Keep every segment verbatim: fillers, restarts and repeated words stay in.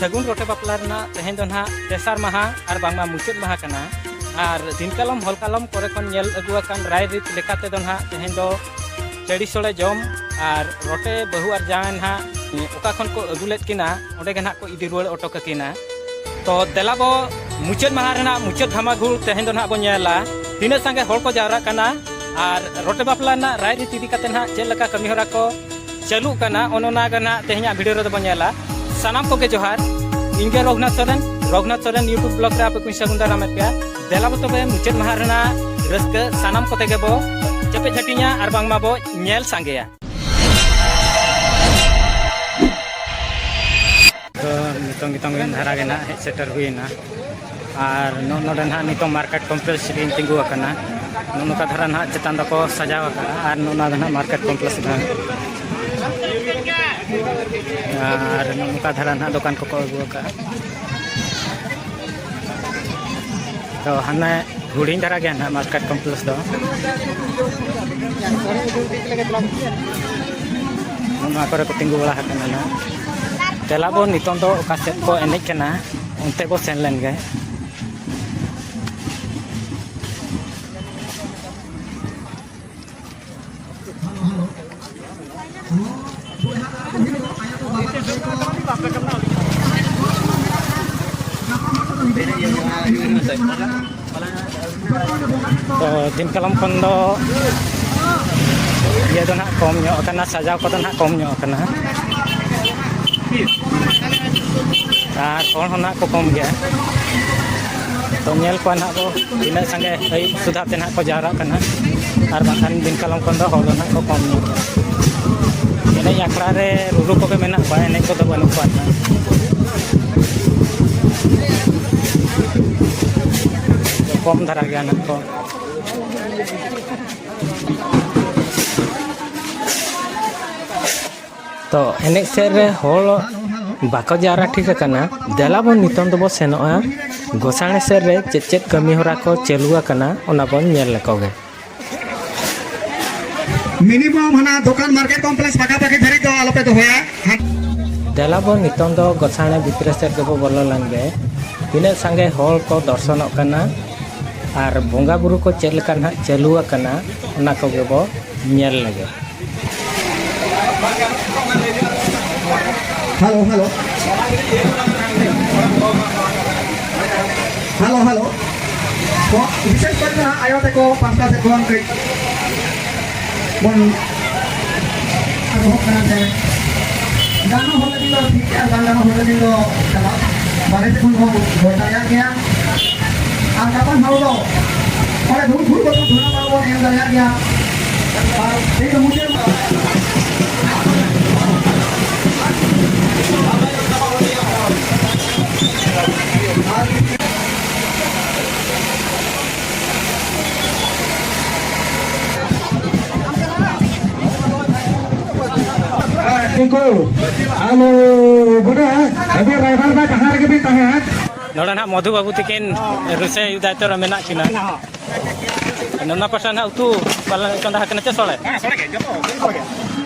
ᱥᱟᱹᱜᱩᱱ ᱨᱚᱴᱮ ᱵᱟᱯᱞᱟ ᱨᱮᱱᱟᱜ ᱛᱮᱦᱮᱧ ᱫᱚ ᱱᱟᱦᱟᱜ ᱛᱮᱥᱟᱨ ᱢᱟᱦᱟ ᱟᱨ ᱵᱟᱝᱢᱟ ᱢᱩᱪᱟᱹᱫ ᱢᱟᱦᱟ ᱠᱟᱱᱟ᱾ ᱟᱨ ᱫᱤᱱ ᱠᱟᱞᱚᱢ ᱦᱚᱞ ᱠᱟᱞᱚᱢ ᱠᱚᱨᱮ ᱠᱷᱚᱱ ᱧᱮᱞ ᱟᱹᱜᱩ ᱟᱠᱟᱱ ᱨᱟᱭ ᱨᱤᱛ ᱞᱮᱠᱟ ᱛᱮᱫᱚ ᱱᱟᱦᱟᱜ ᱛᱮᱦᱮᱧ ᱫᱚ ᱪᱟᱹᱲᱤ ᱥᱚᱲᱮ ᱡᱚᱢ ᱟᱨ ᱨᱚᱴᱮ ᱵᱟᱹᱦᱩ ᱟᱨ ᱡᱟᱶᱟᱭ ᱱᱟᱦᱟᱜ ᱚᱠᱟ ᱠᱷᱚᱱ ᱠᱚ ᱟᱹᱜᱩ ᱞᱮᱫ ᱠᱤᱱᱟ, ᱚᱸᱰᱮ ᱜᱮ ᱱᱟᱦᱟᱜ ᱠᱚ ᱤᱫᱤ ᱨᱩᱣᱟᱹᱲ ᱚᱴᱚ ᱠᱟᱹᱠᱤᱱᱟ᱾ ᱛᱚ ᱫᱮᱞᱟ ᱵᱚ ᱢᱩᱪᱟᱹᱫ ᱢᱟᱦᱟ ᱨᱮᱱᱟᱜ ᱢᱩᱪᱟᱹᱫ ᱫᱷᱟᱢᱟᱜᱷᱩᱲ ᱛᱮᱦᱮᱧ ᱫᱚ ᱱᱟᱦᱟᱜ ᱵᱚ ᱧᱮᱞᱟ ᱛᱤᱱᱟᱹᱜ ᱥᱟᱸᱜᱮ ᱦᱚᱲ ᱠᱚ ᱡᱟᱣᱨᱟᱜ ᱠᱟᱱᱟ ᱟᱨ ᱨᱚᱴᱮ ᱵᱟᱯᱞᱟ ᱨᱮᱱᱟᱜ ᱨᱟᱭ ᱨᱤᱛ ᱤᱫᱤ ᱠᱟᱛᱮ ᱱᱟᱦᱟᱜ ᱪᱮᱫ ᱞᱮᱠᱟ ᱠᱟᱹᱢᱤ ᱦᱚᱨᱟ ᱠᱚ ᱪᱟᱹᱞᱩᱜ ᱠᱟᱱᱟ, ᱚᱱ ᱚᱱᱟ ᱜᱮ ᱱᱟᱦᱟᱜ ᱛᱮᱦᱮᱧᱟᱜ ᱵᱷᱤᱰᱤᱭᱳ ᱨᱮᱫᱚ ᱵᱚ ᱧᱮᱞᱟ᱾ ᱥᱟᱱᱟᱢ ᱠᱚᱜᱮ ᱡᱚᱦᱟᱨ᱾ ᱤᱧ ᱜᱮ ᱨᱚᱜᱷᱩᱱᱟᱛᱷ ᱥᱚᱨᱮᱱ, ᱨᱚᱜᱷᱩᱱᱟᱛᱷ ᱥᱚᱨᱮᱱ YouTube ᱵᱞᱚᱜ ᱨᱮ ᱟᱯᱮ ᱠᱚᱧ ᱥᱟᱹᱜᱩᱱ ᱫᱟᱨᱟᱢᱮᱫ ᱯᱮᱭᱟ᱾ ᱫᱮᱞᱟ ᱵᱚ ᱛᱚᱵᱮ ᱢᱩᱪᱟᱹᱫ ᱢᱟᱦᱟ ᱨᱮᱱᱟᱜ ᱨᱟᱹᱥᱠᱟᱹ ᱥᱟᱱᱟᱢ ᱠᱚᱛᱮ ᱜᱮᱵᱚ ᱪᱮᱯᱮᱡ ᱦᱟᱹᱴᱤᱧᱟ ᱟᱨ ᱵᱟᱝᱢᱟ ᱵᱚ ᱧᱮᱞ ᱥᱟᱸᱜᱮᱭᱟ᱾ ᱛᱚ ᱱᱤᱛᱚᱝ ᱱᱤᱛᱚᱝ ᱫᱷᱟᱨᱟ ᱜᱮ ᱱᱟᱦᱟᱜ ᱦᱮᱡ ᱥᱮᱴᱮᱨ ᱦᱩᱭᱮᱱᱟ᱾ ᱟᱨ ᱱᱚ-, ᱱᱚᱰᱮ ᱱᱟᱦᱟᱜ ᱱᱤᱛᱚᱝ ᱢᱟᱨᱠᱮᱴ ᱠᱚᱢᱯᱞᱮᱠᱥ ᱨᱮᱧ ᱛᱤᱸᱜᱩ ᱟᱠᱟᱱᱟ᱾ ᱱᱚᱜᱼᱚ ᱱᱚᱝᱠᱟ ᱫᱷᱟᱨᱟ ᱱᱟᱦᱟᱜ ᱪᱮᱛᱟᱱ ᱫᱚᱠᱚ ᱥᱟᱡᱟᱣ ᱟᱠᱟᱫᱼᱟ᱾ ᱟᱨ ᱱᱚᱜᱼᱚ ᱱᱚᱣᱟ ᱫᱚ ᱱᱟᱦᱟᱜ ᱢᱟᱨᱠᱮᱴ ᱠᱚᱢᱯᱞᱮᱠᱥ ᱠᱟᱱᱟ᱾ ᱟᱨ ᱱᱚᱜᱼᱚ ᱱᱚᱝᱠᱟ ᱫᱷᱟᱨᱟ ᱱᱟᱦᱟᱜ ᱫᱚᱠᱟᱱ ᱠᱚᱠᱚ ᱟᱹᱜᱩ ᱟᱠᱟᱫᱼᱟ᱾ ᱛᱚ ᱦᱟᱱᱮ ᱦᱩᱰᱤᱧ ᱫᱷᱟᱨᱟ ᱜᱮᱭᱟ ᱱᱟᱦᱟᱜ ᱢᱟᱨᱠᱮᱴ ᱠᱚᱢᱯᱞᱮᱠᱥ ᱫᱚ᱾ ᱱᱚᱣᱟ ᱠᱚᱨᱮ ᱠᱚ ᱛᱤᱸᱜᱩ ᱵᱟᱲᱟ ᱟᱠᱟᱱᱟ ᱱᱟᱦᱟᱜ᱾ ᱫᱮᱞᱟ ᱵᱚ ᱱᱤᱛᱚᱝ ᱫᱚ ᱚᱠᱟ ᱥᱮᱫ ᱠᱚ ᱮᱱᱮᱡ ᱠᱟᱱᱟ, ᱚᱱᱛᱮ ᱵᱚ ᱥᱮᱱ ᱞᱮᱱ ᱜᱮ᱾ ᱛᱚ ᱫᱤᱱ ᱠᱟᱞᱚᱢ ᱠᱷᱚᱱ ᱫᱚ ᱤᱭᱟᱹ ᱫᱚ ᱱᱟᱦᱟᱜ ᱠᱚᱢ ᱧᱚᱜ ᱟᱠᱟᱱᱟ, ᱥᱟᱡᱟᱣ ᱠᱚᱫᱚ ᱱᱟᱦᱟᱜ ᱠᱚᱢ ᱧᱚᱜ ᱟᱠᱟᱱᱟ᱾ ᱟᱨ ᱦᱚᱲ ᱦᱚᱸ ᱱᱟᱦᱟᱜ ᱠᱚ ᱠᱚᱢ ᱜᱮᱭᱟ᱾ ᱛᱚ ᱧᱮᱞ ᱠᱚᱣᱟ ᱱᱟᱦᱟᱜ ᱵᱚ ᱛᱤᱱᱟᱹᱜ ᱥᱟᱸᱜᱮ ᱟᱹᱭᱩᱵ ᱥᱩᱫᱷᱟ ᱛᱮ ᱱᱟᱦᱟᱜ ᱠᱚ ᱡᱟᱣᱨᱟᱜ ᱠᱟᱱᱟ᱾ ᱟᱨ ᱵᱟᱝᱠᱷᱟᱱ ᱫᱤᱱ ᱠᱟᱞᱚᱢ ᱠᱷᱚᱱ ᱫᱚ ᱦᱚᱲ ᱫᱚ ᱱᱟᱦᱟᱜ ᱠᱚ ᱠᱚᱢ ᱧᱚᱜ ᱜᱮᱭᱟ᱾ ᱮᱱᱮᱡ ᱟᱠᱷᱲᱟ ᱨᱮ ᱨᱩᱨᱩ ᱠᱚᱜᱮ ᱢᱮᱱᱟᱜ ᱠᱚᱣᱟ, ᱮᱱᱮᱡ ᱠᱚᱫᱚ ᱵᱟᱹᱱᱩᱜ ᱠᱚᱣᱟ ᱱᱟᱦᱟᱜ᱾ ᱠᱚᱢ ᱫᱷᱟᱨᱟ ᱜᱮᱭᱟ ᱱᱟᱦᱟᱜ ᱠᱚ᱾ ᱛᱚ ᱮᱱᱮᱡ ᱥᱮᱫ ᱨᱮ ᱦᱚᱲ ᱵᱟᱠᱚ ᱡᱟᱣᱨᱟ ᱴᱷᱤᱠ ᱟᱠᱟᱱᱟ᱾ ᱫᱮᱞᱟ ᱵᱚᱱ ᱱᱤᱛᱚᱝ ᱫᱚᱵᱚ ᱥᱮᱱᱚᱜᱼᱟ ᱜᱚᱥᱟᱬᱮ ᱥᱮᱫ ᱨᱮ ᱪᱮᱫ ᱪᱮᱫ ᱠᱟᱹᱢᱤ ᱦᱚᱨᱟ ᱠᱚ ᱪᱟᱹᱞᱩ ᱟᱠᱟᱱᱟ, ᱚᱱᱟ ᱵᱚᱱ ᱧᱮᱞ ᱞᱮᱠᱚ ᱜᱮ᱾ ᱢᱤᱱᱤᱢᱟᱢ ᱦᱟᱱᱟ ᱫᱚᱠᱟᱱ ᱢᱟᱨᱠᱮᱴ ᱠᱚᱢᱯᱞᱮᱠᱥ ᱯᱟᱠᱟᱯᱟᱠᱤ ᱫᱷᱟᱹᱨᱤᱡ ᱫᱚ ᱟᱞᱚᱯᱮ ᱫᱚᱦᱚᱭᱟ᱾ ᱫᱮᱞᱟ ᱵᱚ, ᱱᱤᱛᱚᱝ ᱫᱚ ᱜᱚᱥᱟᱬᱮ ᱵᱷᱤᱛᱨᱤ ᱥᱮᱫ ᱜᱮᱵᱚ ᱵᱚᱞᱚ ᱞᱮᱱ ᱜᱮ᱾ ᱛᱤᱱᱟᱹᱜ ᱥᱟᱸᱜᱮ ᱦᱚᱲ ᱠᱚ ᱫᱚᱨᱥᱚᱱᱚᱜ ᱠᱟᱱᱟ ᱟᱨ ᱵᱚᱸᱜᱟ ᱵᱩᱨᱩ ᱠᱚ ᱪᱮᱫ ᱞᱮᱠᱟ ᱱᱟᱦᱟᱜ ᱪᱟᱹᱞᱩ ᱟᱠᱟᱱᱟ, ᱚᱱᱟ ᱠᱚᱜᱮ ᱵᱚ ᱧᱮᱞ ᱞᱮᱜᱮ᱾ Hello, hello. Hello, hello. ᱛᱚ, ᱵᱤᱥᱮᱥ ᱠᱚᱨᱮ ᱫᱚ ᱦᱟᱸᱜ ᱟᱭᱳ ᱛᱟᱠᱚ ᱯᱟᱥᱴᱟ ᱥᱮᱫ ᱠᱷᱚᱱ ᱠᱟᱹᱡ ᱵᱚᱱ ᱮᱛᱚᱦᱚᱵ ᱠᱟᱱᱟ ᱥᱮ, ᱜᱟᱱᱚᱜ ᱦᱚᱲ ᱞᱟᱹᱜᱤᱫ ᱫᱚ ᱴᱷᱤᱠ ᱜᱮᱭᱟ, ᱵᱟᱝ ᱜᱟᱱᱚᱜ ᱦᱚᱲ ᱞᱟᱹᱜᱤᱫ ᱫᱚ ᱪᱟᱞᱟᱜ ᱵᱟᱨᱦᱮ ᱥᱮᱫ ᱠᱷᱚᱱ ᱦᱚᱸ ᱨᱚᱲ ᱫᱟᱲᱮᱭᱟᱜ ᱜᱮᱭᱟ᱾ ᱟᱨ ᱜᱟᱯᱟ ᱦᱚᱲ ᱫᱚ ᱚᱸᱰᱮ ᱫᱩᱲᱩᱵ ᱫᱩᱲᱩᱵ ᱠᱟᱛᱮ ᱫᱷᱚᱨᱱᱟ ᱵᱟᱵᱚᱱ ᱮᱢ ᱫᱟᱲᱮᱭᱟᱜ ᱜᱮᱭᱟ᱾ ᱟᱨ ᱛᱮᱦᱮᱧ ᱫᱚ ᱢᱩᱪᱟᱹᱫ᱾ ᱫᱤᱠᱩ, ᱟᱞᱚ ᱵᱚᱰᱮ, ᱟᱹᱵᱤᱱ ᱨᱟᱭᱵᱟᱨ ᱫᱟ ᱡᱟᱦᱟᱸ ᱨᱮᱜᱮ ᱵᱤᱱ ᱛᱟᱦᱮᱸᱱ᱾ ᱱᱚᱰᱮ ᱱᱟᱦᱟᱜ ᱢᱚᱫᱷᱩ ᱵᱟᱹᱵᱩ ᱛᱤᱠᱤᱱ ᱨᱩᱥᱮ ᱟᱭᱩ ᱫᱟᱭᱤᱛᱛᱚ ᱨᱮ ᱢᱮᱱᱟᱜ ᱠᱤᱱᱟ᱾ ᱚᱱᱟ ᱯᱟᱥᱮ ᱱᱟᱦᱟᱜ ᱩᱛᱩ ᱯᱟᱞᱮ ᱪᱚᱸᱫᱟ ᱟᱠᱟᱱᱟ, ᱪᱮ ᱥᱚᱲᱮ? ᱦᱮᱸ, ᱥᱚᱲᱮ ᱜᱮ, ᱡᱚᱛᱚ ᱥᱚᱲᱮ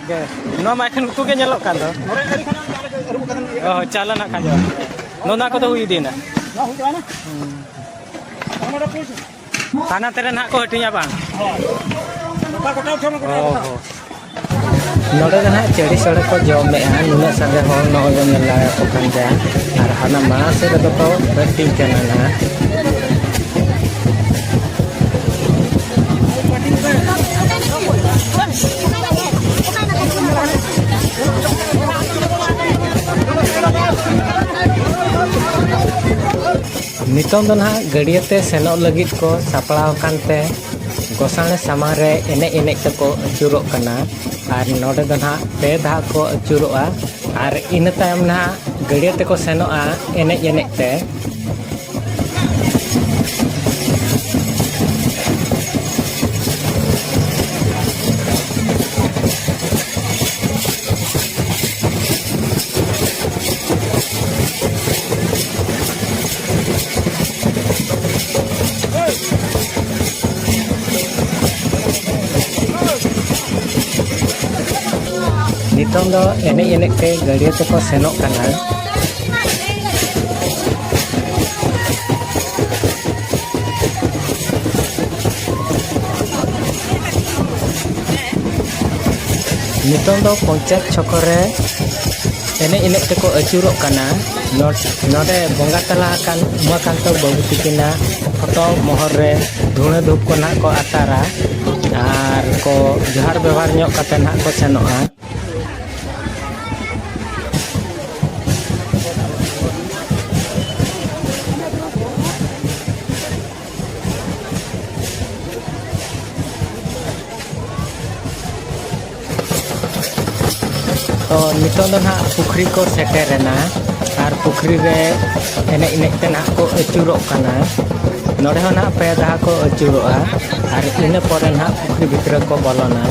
ᱜᱮ᱾ ᱱᱚᱣᱟ ᱢᱟ ᱮᱠᱷᱮᱱ ᱩᱛᱩ ᱜᱮ ᱧᱮᱞᱚᱜ ᱠᱟᱱ ᱫᱚ᱾ ᱱᱚᱰᱮ ᱟᱹᱨᱩᱵ ᱠᱟᱛᱮ ᱚ, ᱪᱟᱞᱮ ᱱᱟᱜ ᱠᱷᱟᱱ ᱡᱚ᱾ ᱱᱚᱣᱟ ᱠᱚᱫᱚ ᱦᱩᱭ ᱤᱫᱤᱭᱮᱱᱟ᱾ ᱱᱚᱣᱟ ᱦᱩᱭ ᱪᱟᱵᱟᱭᱮᱱᱟ? ᱦᱟᱱᱟ ᱛᱮᱨᱮ ᱱᱟᱦᱟᱜ ᱠᱚ ᱦᱟᱹᱴᱤᱧᱟ ᱵᱟᱝ? ᱦᱳᱭ᱾ ᱜᱚᱴᱟ, ᱜᱚᱴᱟ ᱩᱴᱷᱟᱹᱣ ᱢᱮ, ᱜᱚᱴᱟ, ᱚ ᱜᱚᱴᱟ᱾ ᱦᱚᱸ᱾ ᱱᱚᱰᱮ ᱫᱚ ᱱᱟᱦᱟᱜ ᱪᱟᱹᱲᱤ ᱥᱚᱲᱮ ᱠᱚ ᱡᱚᱢᱮᱜᱼᱟ᱾ ᱱᱩᱱᱟᱹᱜ ᱥᱟᱸᱜᱮ ᱦᱚᱲ ᱱᱚᱜᱼᱚᱭ ᱵᱚᱱ ᱧᱮᱞ ᱫᱟᱲᱮᱭᱟᱠᱚ ᱠᱟᱱ ᱜᱮᱭᱟ᱾ ᱟᱨ ᱦᱟᱱᱟ ᱢᱟᱲᱟᱝ ᱥᱮᱫ ᱨᱮᱫᱚ ᱠᱚ ᱦᱟᱹᱴᱤᱧ ᱠᱟᱱᱟ ᱱᱟᱦᱟᱜ᱾ ᱱᱤᱛᱚᱝ ᱫᱚ ᱱᱟᱦᱟᱜ ᱜᱟᱹᱰᱭᱟᱹ ᱛᱮ ᱥᱮᱱᱚᱜ ᱞᱟᱹᱜᱤᱫ ᱠᱚ ᱥᱟᱯᱲᱟᱣ ᱟᱠᱟᱱ ᱛᱮ ᱜᱚᱥᱟᱬᱮ ᱥᱟᱢᱟᱝ ᱨᱮ ᱮᱱᱮᱡ ᱮᱱᱮᱡ ᱛᱮᱠᱚ ᱟᱹᱪᱩᱨᱚᱜ ᱠᱟᱱᱟ᱾ ᱟᱨ ᱱᱚᱰᱮ ᱫᱚ ᱱᱟᱦᱟᱜ ᱯᱮ ᱫᱷᱟᱣ ᱠᱚ ᱟᱹᱪᱩᱨᱚᱜᱼᱟ᱾ ᱟᱨ ᱤᱱᱟᱹ ᱛᱟᱭᱚᱢ ᱱᱟᱦᱟᱜ ᱜᱟᱹᱰᱭᱟᱹ ᱛᱮᱠᱚ ᱥᱮᱱᱚᱜᱼᱟ ᱮᱱᱮᱡ ᱮᱱᱮᱡ ᱛᱮ᱾ ᱱᱤᱛ ᱱᱤᱛᱚᱝ ᱫᱚ ᱮᱱᱮᱡ ᱮᱱᱮᱡ ᱛᱮ ᱜᱟᱹᱰᱭᱟᱹ ᱛᱮᱠᱚ ᱥᱮᱱᱚᱜ ᱠᱟᱱᱟ᱾ ᱱᱤᱛᱚᱝ ᱫᱚ ᱯᱚᱧᱪᱟᱭᱮᱛ ᱪᱷᱚᱠᱚ ᱨᱮ ᱮᱱᱮᱡ ᱮᱱᱮᱡ ᱛᱮᱠᱚ ᱟᱹᱪᱩᱨᱚᱜ ᱠᱟᱱᱟ᱾ ᱱᱚ-, ᱱᱚᱰᱮ ᱵᱚᱸᱜᱟ ᱛᱟᱞᱟ ᱟᱠᱟᱱ ᱩᱢᱟᱠᱟᱱᱛᱚ ᱵᱟᱹᱵᱩ ᱛᱤᱠᱤᱱᱟᱜ ᱯᱷᱳᱴᱳ ᱢᱚᱦᱚᱨ ᱨᱮ ᱫᱷᱩᱬᱟᱹ ᱫᱷᱩᱯ ᱠᱚ ᱱᱟᱦᱟᱜ ᱠᱚ ᱟᱛᱟᱨᱟ ᱟᱨ ᱠᱚ ᱡᱚᱦᱟᱨ ᱵᱮᱵᱚᱦᱟᱨ ᱧᱚᱜ ᱠᱟᱛᱮ ᱱᱟᱦᱟᱜ ᱠᱚ ᱥᱮᱱᱚᱜᱼᱟ᱾ ᱛᱚ, ᱱᱤᱛᱚᱜ ᱫᱚ ᱱᱟᱦᱟᱜ ᱯᱩᱠᱷᱨᱤ ᱠᱚ ᱥᱮᱴᱮᱨᱮᱱᱟ ᱟᱨ ᱯᱩᱠᱷᱨᱤ ᱨᱮ ᱮᱱᱮᱡ ᱮᱱᱮᱡ ᱛᱮ ᱱᱟᱦᱟᱜ ᱠᱚ ᱟᱹᱪᱩᱨᱚᱜ ᱠᱟᱱᱟ᱾ ᱱᱚᱰᱮ ᱦᱚᱸ ᱱᱟᱦᱟᱜ ᱯᱮ ᱫᱷᱟᱣ ᱠᱚ ᱟᱹᱪᱩᱨᱚᱜᱼᱟ ᱟᱨ ᱤᱱᱟᱹ ᱯᱚᱨᱮ ᱱᱟᱦᱟᱜ ᱯᱩᱠᱷᱨᱤ ᱵᱷᱤᱛᱨᱤ ᱠᱚ ᱵᱚᱞᱚᱱᱟ᱾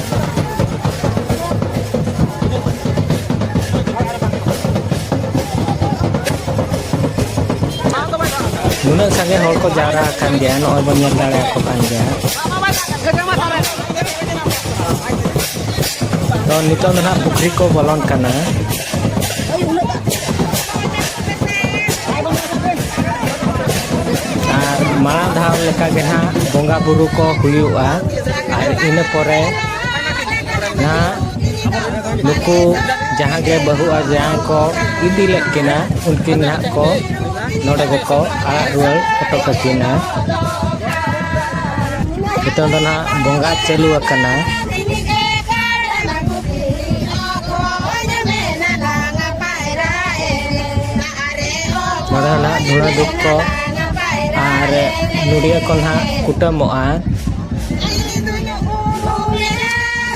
ᱱᱩᱱᱟᱹᱜ ᱥᱟᱸᱜᱮ ᱦᱚᱲ ᱠᱚ ᱡᱟᱣᱨᱟ ᱟᱠᱟᱱ ᱜᱮᱭᱟ, ᱱᱚᱜᱼᱚᱭ ᱵᱚᱱ ᱧᱮᱞ ᱫᱟᱲᱮᱭᱟᱠᱚ ᱠᱟᱱ ᱜᱮᱭᱟ᱾ ᱛᱚ, ᱱᱤᱛᱚᱜ ᱫᱚ ᱱᱟᱦᱟᱜ ᱯᱩᱠᱷᱨᱤ ᱠᱚ ᱵᱚᱞᱚᱱ ᱠᱟᱱᱟ᱾ ᱟᱨ ᱢᱟᱲᱟᱝ ᱫᱷᱟᱣ ᱞᱮᱠᱟ ᱜᱮ ᱱᱟᱦᱟᱜ ᱵᱚᱸᱜᱟ ᱵᱩᱨᱩ ᱠᱚ ᱦᱩᱭᱩᱜᱼᱟ᱾ ᱟᱨ ᱤᱱᱟᱹ ᱯᱚᱨᱮ ᱱᱟᱦᱟᱜ ᱱᱩᱠᱩ ᱡᱟᱦᱟᱸ ᱜᱮ ᱵᱟᱹᱦᱩ ᱟᱨ ᱡᱟᱶᱟᱭ ᱠᱚ ᱤᱫᱤ ᱞᱮᱫ ᱠᱤᱱᱟ, ᱩᱱᱠᱤᱱ ᱱᱟᱦᱟᱜ ᱠᱚ ᱱᱚᱰᱮ ᱜᱮᱠᱚ ᱟᱲᱟᱜ ᱨᱩᱣᱟᱹᱲ ᱦᱚᱴᱚ ᱠᱟᱹᱠᱤᱱᱟ᱾ ᱱᱤᱛᱚᱝ ᱫᱚ ᱱᱟᱦᱟᱜ ᱵᱚᱸᱜᱟ ᱪᱟᱹᱞᱩ ᱟᱠᱟᱱᱟ᱾ ᱱᱚᱰᱮ ᱦᱚᱸ ᱱᱟᱦᱟᱜ ᱫᱷᱩᱬᱟᱹ ᱫᱷᱩᱯ ᱠᱚ ᱟᱨ ᱱᱚᱰᱤᱭᱟᱹ ᱠᱚ ᱱᱟᱦᱟᱜ ᱠᱩᱴᱟᱹᱢᱚᱜᱼᱟ᱾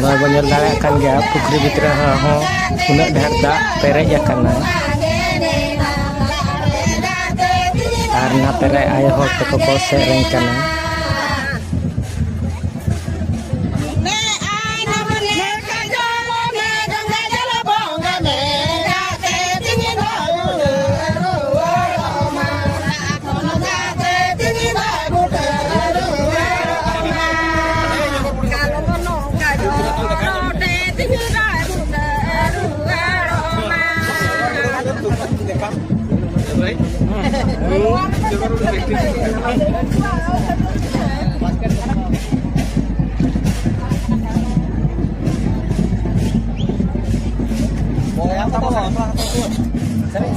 ᱱᱚᱜᱼᱚᱭ ᱵᱚᱱ ᱧᱮᱞ ᱫᱟᱲᱮᱭᱟᱜ ᱠᱟᱱ ᱜᱮᱭᱟ, ᱯᱩᱠᱷᱨᱤ ᱵᱷᱤᱛᱨᱤ ᱨᱮᱦᱚᱸ ᱩᱱᱟᱹᱜ ᱰᱷᱮᱨ ᱫᱟᱜ ᱯᱮᱨᱮᱡ ᱟᱠᱟᱱᱟ᱾ ᱟᱨ ᱱᱟᱛᱮ ᱨᱮ ᱟᱭᱳ ᱦᱚᱲ ᱛᱟᱠᱚ ᱠᱚ ᱥᱮᱨᱮᱧ ᱠᱟᱱᱟ᱾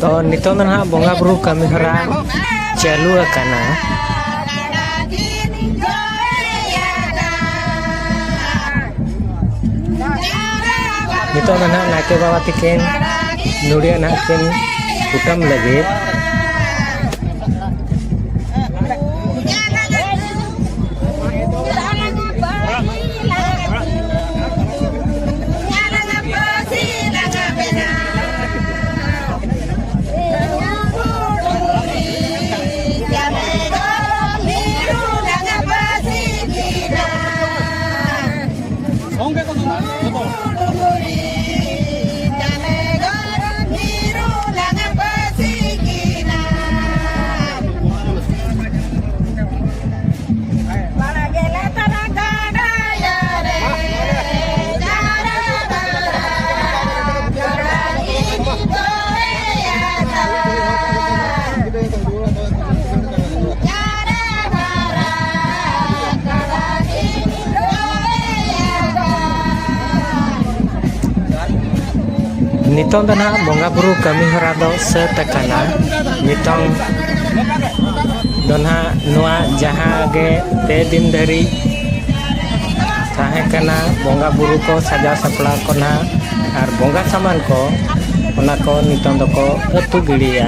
ᱛᱚ ᱱᱤᱛᱚᱝ ᱫᱚ ᱱᱟᱦᱟᱜ ᱵᱚᱸᱜᱟ ᱵᱩᱨᱩ ᱠᱟᱹᱢᱤ ᱦᱚᱨᱟ ᱪᱟᱹᱞᱩ ᱟᱠᱟᱱᱟ᱾ ᱱᱤᱛᱚᱜ ᱫᱚ ᱱᱟᱦᱟᱜ ᱱᱟᱭᱠᱮ ᱵᱟᱵᱟ ᱛᱤᱠᱤᱱ ᱱᱚᱰᱮ ᱱᱟᱦᱟᱜ ᱠᱤᱱ ᱠᱩᱴᱟᱹᱢ ᱞᱟᱹᱜᱤᱫ᱾ ᱱᱤᱛᱚᱝ ᱫᱚ ᱱᱟᱦᱟᱜ ᱵᱚᱸᱜᱟ ᱵᱩᱨᱩ ᱠᱟᱹᱢᱤ ᱦᱚᱨᱟ ᱫᱚ ᱥᱟᱹᱛ ᱟᱠᱟᱱᱟ᱾ ᱱᱤᱛᱚᱝ ᱫᱚ ᱱᱟᱦᱟᱜ ᱱᱚᱣᱟ ᱡᱟᱦᱟᱸ ᱜᱮ ᱯᱮ ᱫᱤᱱ ᱫᱷᱟᱹᱨᱤᱡ ᱛᱟᱦᱮᱸ ᱠᱟᱱᱟ, ᱵᱚᱸᱜᱟ ᱵᱩᱨᱩ ᱠᱚ ᱥᱟᱡᱟᱣ ᱥᱟᱯᱲᱟᱣ ᱠᱚ ᱱᱟᱦᱟᱜ ᱟᱨ ᱵᱚᱸᱜᱟ ᱥᱟᱢᱟᱱ ᱠᱚ, ᱚᱱᱟ ᱠᱚ ᱱᱤᱛᱚᱝ ᱫᱚᱠᱚ ᱟᱹᱛᱩ ᱜᱤᱰᱤᱭᱟ᱾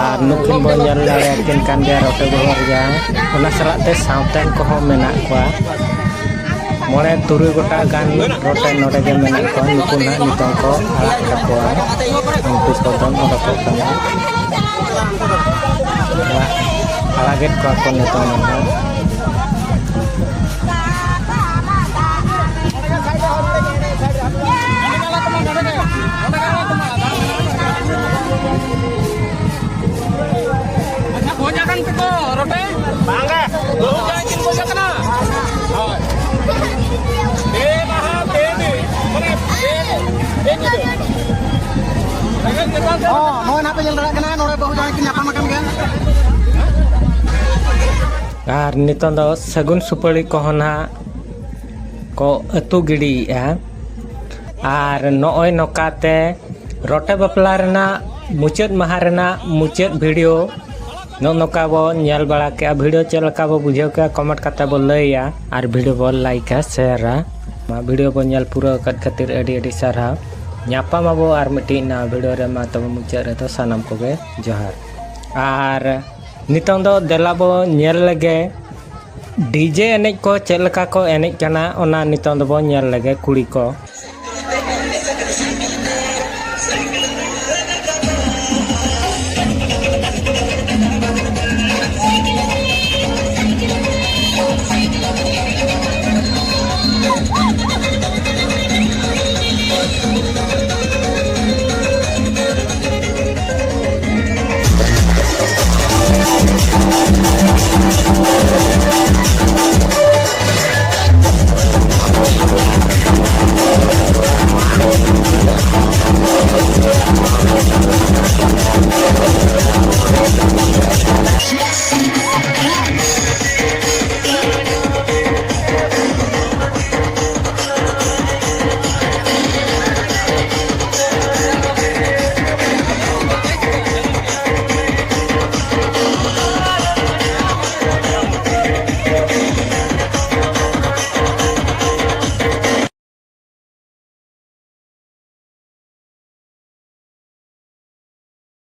ᱟᱨ ᱱᱩᱠᱤᱱ ᱵᱚᱱ ᱧᱮᱞ ᱫᱟᱲᱮᱭᱟᱠᱤᱱ ᱠᱟᱱ ᱜᱮᱭᱟ, ᱨᱚᱴᱮ ᱜᱚᱦᱚᱨ ᱡᱟᱦᱟᱸ, ᱚᱱᱟ ᱥᱟᱞᱟᱜ ᱛᱮ ᱥᱟᱶᱛᱮᱱ ᱠᱚᱦᱚᱸ ᱢᱮᱱᱟᱜ ᱠᱚᱣᱟ᱾ ᱢᱚᱬᱮ ᱛᱩᱨᱩᱭ ᱜᱚᱴᱟᱝ ᱜᱟᱱ ᱨᱚᱴᱮ ᱱᱚᱰᱮ ᱜᱮ ᱢᱮᱱᱟᱜ ᱠᱚᱣᱟ᱾ ᱱᱩᱠᱩ ᱱᱟᱦᱟᱜ ᱱᱤᱛᱚᱝ ᱠᱚ ᱟᱲᱟᱜ ᱠᱟᱠᱚᱣᱟ᱾ ᱩᱱᱠᱩ ᱠᱚ ᱫᱚᱱ ᱚᱰᱚᱠᱚᱜ ᱠᱟᱱᱟ᱾ ᱟᱲᱟᱜ, ᱟᱲᱟᱜᱮᱫ ᱠᱚᱣᱟ ᱠᱚ ᱱᱤᱛᱚᱝ ᱫᱚ ᱱᱟᱦᱟᱜ᱾ ᱟᱪᱪᱷᱟ, ᱵᱷᱚᱡᱽ ᱟᱠᱟᱱ ᱛᱮᱠᱚ ᱨᱚᱴᱮ? ᱵᱟᱝᱟ, ᱵᱟᱹᱦᱩ ᱡᱟᱶᱟᱭ ᱠᱤᱱ ᱵᱷᱚᱡᱽ ᱟᱠᱟᱱᱟ᱾ ᱦᱳᱭ᱾ ᱯᱮ ᱢᱟᱦᱟ, ᱯᱮ ᱫᱤᱱ, ᱢᱟᱱᱮ ᱯᱮ, ᱯᱮ ᱧᱤᱫᱟᱹ᱾ ᱨᱮᱸᱜᱮᱡ ᱛᱮᱛᱟᱝ ᱦᱚᱸ, ᱱᱚᱜᱼᱚᱭ ᱱᱟᱦᱟᱜ ᱯᱮ ᱧᱮᱞ ᱫᱟᱲᱮᱭᱟᱜ ᱠᱟᱱᱟ, ᱱᱚᱰᱮ ᱵᱟᱹᱦᱩ ᱡᱟᱶᱟᱭ ᱠᱤᱱ ᱧᱟᱯᱟᱢ ᱟᱠᱟᱱ ᱜᱮᱭᱟ᱾ ᱟᱨ ᱱᱤᱛᱚᱝ ᱫᱚ ᱥᱟᱹᱜᱩᱱ ᱥᱩᱯᱟᱹᱲᱤ ᱠᱚᱦᱚᱸ ᱱᱟᱦᱟᱜ ᱠᱚ ᱟᱹᱛᱩ ᱜᱤᱰᱤᱭᱮᱫᱼᱟ᱾ ᱟᱨ ᱱᱚᱜᱼᱚᱭ ᱱᱚᱝᱠᱟᱛᱮ ᱨᱚᱴᱮ ᱵᱟᱯᱞᱟ ᱨᱮᱱᱟᱜ ᱢᱩᱪᱟᱹᱫ ᱢᱟᱦᱟ ᱨᱮᱱᱟᱜ ᱢᱩᱪᱟᱹᱫ ᱵᱷᱤᱰᱤᱭᱳ ᱱᱚᱜᱼᱚ ᱱᱚᱝᱠᱟ ᱵᱚ ᱧᱮᱞ ᱵᱟᱲᱟ ᱠᱮᱜᱼᱟ᱾ ᱵᱷᱤᱰᱤᱭᱳ ᱪᱮᱫ ᱞᱮᱠᱟ ᱵᱚ ᱵᱩᱡᱷᱟᱹᱣ ᱠᱮᱜᱼᱟ, ᱠᱚᱢᱮᱱᱴ ᱠᱟᱛᱮ ᱵᱚ ᱞᱟᱹᱭᱟ᱾ ᱟᱨ ᱵᱷᱤᱰᱤᱭᱳ ᱵᱚ ᱞᱟᱭᱤᱠᱟ, ᱥᱮᱭᱟᱨᱟ᱾ ᱢᱟ ᱵᱷᱤᱰᱤᱭᱳ ᱵᱚ ᱧᱮᱞ ᱯᱩᱨᱟᱹᱣ ᱟᱠᱟᱫ ᱠᱷᱟᱹᱛᱤᱨ ᱟᱹᱰᱤ ᱟᱹᱰᱤ ᱥᱟᱨᱦᱟᱣ᱾ ᱧᱟᱯᱟᱢ ᱟᱵᱚ ᱟᱨ ᱢᱤᱫᱴᱤᱡ ᱱᱟᱣᱟ ᱵᱷᱤᱰᱤᱭᱳ ᱨᱮ᱾ ᱢᱟ ᱛᱚᱵᱮ ᱢᱩᱪᱟᱹᱫ ᱨᱮᱫᱚ ᱥᱟᱱᱟᱢ ᱠᱚᱜᱮ ᱡᱚᱦᱟᱨ᱾ ᱟᱨ ᱱᱤᱛᱚᱝ ᱫᱚ ᱫᱮᱞᱟ ᱵᱚ ᱧᱮᱞ ᱞᱮᱜᱮ ᱰᱤᱡᱮ ᱮᱱᱮᱡ ᱠᱚ ᱪᱮᱫ ᱞᱮᱠᱟ ᱠᱚ ᱮᱱᱮᱡ ᱠᱟᱱᱟ, ᱚᱱᱟ ᱱᱤᱛᱚᱝ ᱫᱚᱵᱚ ᱧᱮᱞ ᱞᱮᱜᱮ ᱠᱩᱲᱤ ᱠᱚ᱾